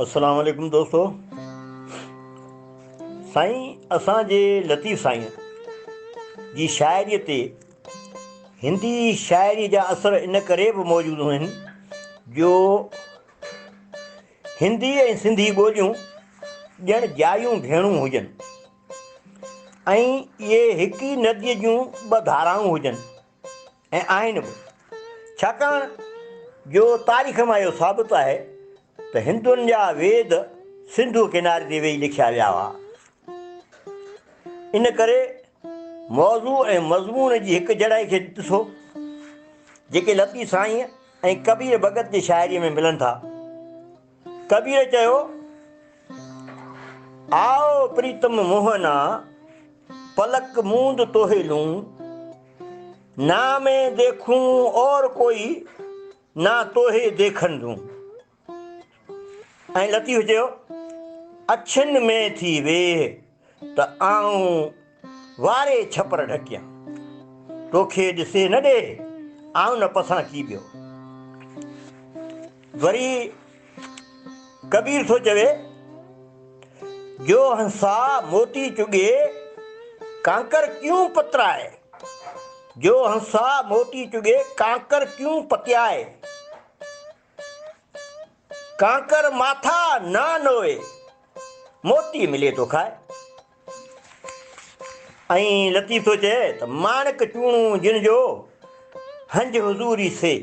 السلام عليڪم دوستو سائين اسان جي لطيف سائين جي شاعري تي هندي شاعري جا اثر ان ڪري به موجود آهن جو هندي ۽ سنڌي ٻوليون ڄڻ جايون ڀيڻون هجن ۽ اهي هڪ ئي نديء جون ٻه ڌارائون هجن ۽ آهن به، ڇاڪاڻ جو تاريخ مان اهو ثابت آهي ته هندن جا ويد سنڌوء ڪناري تي ويهي لکيا ويا هئا. ان ڪري موضوع ۽ مضمون جي هڪجهڙائي کي ڏسو، جيڪي لطيف سائينء ۽ ڪبير ڀڳت جي شاعريء ۾ ملن ٿا. ڪبير چيو، آء پريتم موهنا، پلڪ موند توهي لون. نا مين ديکون اور ڪوئي، نا توهي ديکن دون. ۽ لطيف چيو، اڇن ۾ ٿي ويهه ته آئون واري ڇپر ڍڪيان. توکي ڏسي نه ڏي، آئون نه پسان ڪي ٻيو. وري ڪبير ٿو چوي، جو هنسا موتي چڳي، ڪانڪر ڪيون پترائي. جو هنسا موتي چڳي، ڪانڪر ڪيون پتيائي. ڪانڪر ماٿا نه نوئي، موتي ملي ٿو کائي. ۽ لطيف ٿو چئي ته ماڻڪ چوڻو جن جو، هنج حضوري سي.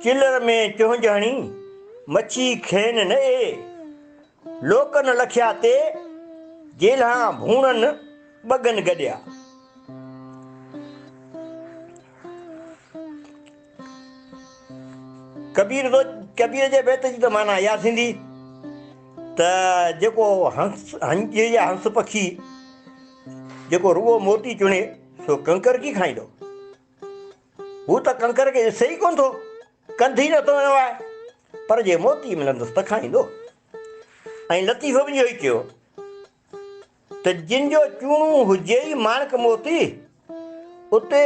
چلر ۾ چهنج هڻي، مڇي کين نه اي. لوڪ نه لکيا تي، جيلهان ڀوڻن ٻگن گڏيا. ڪبير ٿو ڪبير جي بيت جي ته معنيٰ اها ٿيندي ته جيڪو هنس هنج يا هنس پکي جيڪو رڳو موتي چڻي سو ڪنڪر ڪي کائيندو. هو ته ڪنڪر کي ڏسي ئي ڪونه ٿو، ڪنڌ ئي نٿو وڃوائي، پر جي موتي ملندس ته کائيندو. ۽ لطيف به اهو ئي چيو ته جن جو چوڻو هجي ئي ماڻڪ موتي، اتي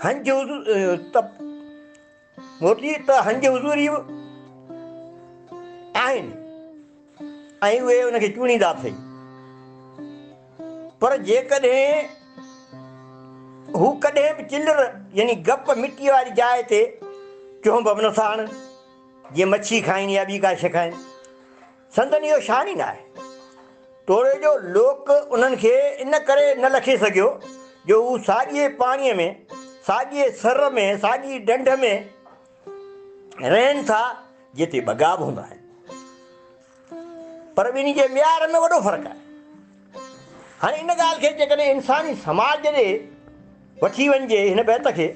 هنج ته موتي ته هنج حضوري به آهن ۽ اهي ان کي چوڻيندا اٿئي. پر جيڪڏهن هو ڪڏهن به چلر يعني گپ مٽيء واري جاء تي چهنب به نٿا هڻن، جيئن مڇي کائين يا ٻي ڪا شيء کائين. سندن اهو شان ئي ناهي. توڙي جو لوڪ انهن کي ان ڪري نه لکي سگهيو جو هو ساڳئي پاڻيء ۾، ساڳئي سر ۾، ساڳي ڍنڍ ۾ رهن ٿا، جتي ٻگها به هوندا آهن. پر ٻنهي جي معيار ۾ وڏو فرق آهي. هاڻي ان ڳالهه کي جيڪڏهن انساني سماج ڏي وٺي وڃجي هن بيت کي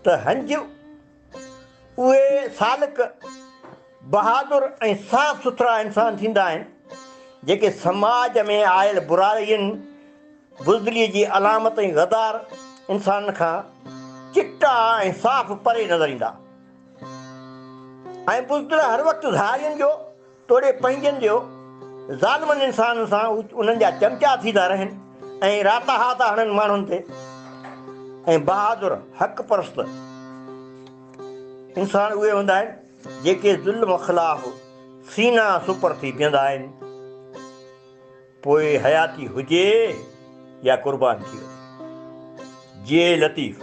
ته هنج اهي سالڪ، بهادر ۽ صاف سٿرا انسان ٿيندا آهن جيڪي سماج ۾ آيل برائين، بزدليء جي علامت ۽ غدار انسانن کان چٽا ۽ صاف پري نظر ايندا. ۽ بزدل هر وقت ڌارين جو توڙي پنهنجن جو ظالمن انسانن سان هو انهن جا چمچا ٿي ٿا رهن ۽ راتاها ٿا هڻن ماڻهن تي ۽ بهادر حق پرست انسان اهي هوندا آهن جيڪي ظلم خلاف سينا سپر ٿي بيهندا آهن پوء حياتي هجي يا قربان ٿي وڃي. جيئي لطيف.